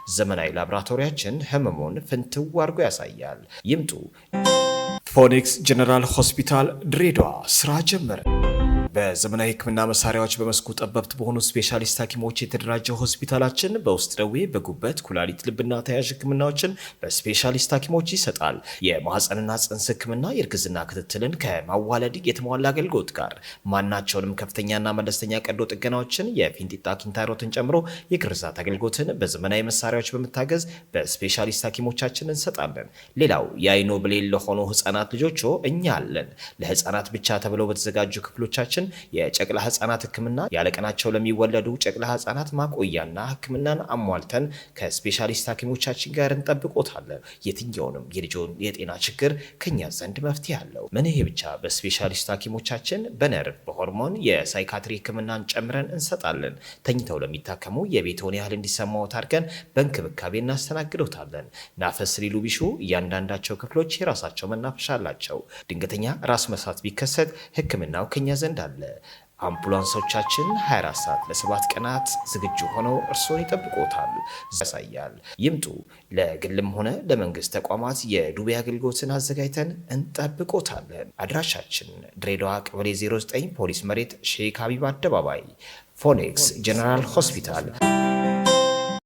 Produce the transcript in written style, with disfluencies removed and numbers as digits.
ዘመናዊ ላቦራቶሪያችን ህመሙን ፍንትው አድርጎ ያሳያል። ይምጡ። ፎኒክስ ጀነራል ሆስፒታል ድሬዳዋ ስራ ጀመረ። በዘመናዊ ሕክምና መሳሪያዎች በመስኩ ጠበብት በሆኑ ስፔሻሊስት ሐኪሞች የተደራጀው ሆስፒታላችን በውስጥ ደዌ፣ በጉበት፣ ኩላሊት፣ ልብና ተያያዥ ሕክምናዎችን በስፔሻሊስት ሐኪሞች ይሰጣል። የማህፀንና ጽንስ ሕክምና፣ የእርግዝና ክትትልን ከማዋለድ የተሟላ አገልግሎት ጋር ማናቸውንም ከፍተኛና መለስተኛ ቀዶ ጥገናዎችን፣ የፊንጢጣ ኪንታሮትን ጨምሮ የግርዛት አገልግሎትን በዘመናዊ መሳሪያዎች በመታገዝ በስፔሻሊስት ሐኪሞቻችን እንሰጣለን። ሌላው የአይኖ ብሌን ለሆኑ ህጻናት ልጆች እኛ አለን። ለህጻናት ብቻ ተብለው በተዘጋጁ ክፍሎቻችን የጨቅላ ህጻናት ህክምና፣ ያለቀናቸው ለሚወለዱ ጨቅላ ህጻናት ማቆያና ህክምናን አሟልተን ከስፔሻሊስት ሐኪሞቻችን ጋር እንጠብቆታለን። የትኛውንም የልጆን የጤና ችግር ከኛ ዘንድ መፍትሄ አለው። ምን ይሄ ብቻ፣ በስፔሻሊስት ሐኪሞቻችን በነርቭ፣ በሆርሞን፣ የሳይካትሪ ህክምናን ጨምረን እንሰጣለን። ተኝተው ለሚታከሙ የቤትዎን ያህል እንዲሰማዎት አድርገን በእንክብካቤ እናስተናግዶታለን። ናፈስ ሊሉ ቢሹ እያንዳንዳቸው ክፍሎች የራሳቸው መናፈሻ አላቸው። ድንገተኛ ራስ መሳት ቢከሰት ህክምናው ከኛ ዘንድ አለ። አምቡላንሶቻችን 24 ሰዓት ለ7 ቀናት ዝግጁ ሆነው እርስዎን ይጠብቅዎታል። ያሳያል። ይምጡ። ለግልም ሆነ ለመንግስት ተቋማት የዱቤ አገልግሎትን አዘጋጅተን እንጠብቅዎታለን። አድራሻችን ድሬዳዋ ቀበሌ 09 ፖሊስ መሬት ሼክ ሀቢብ አደባባይ፣ ፎኒክስ ጀነራል ሆስፒታል።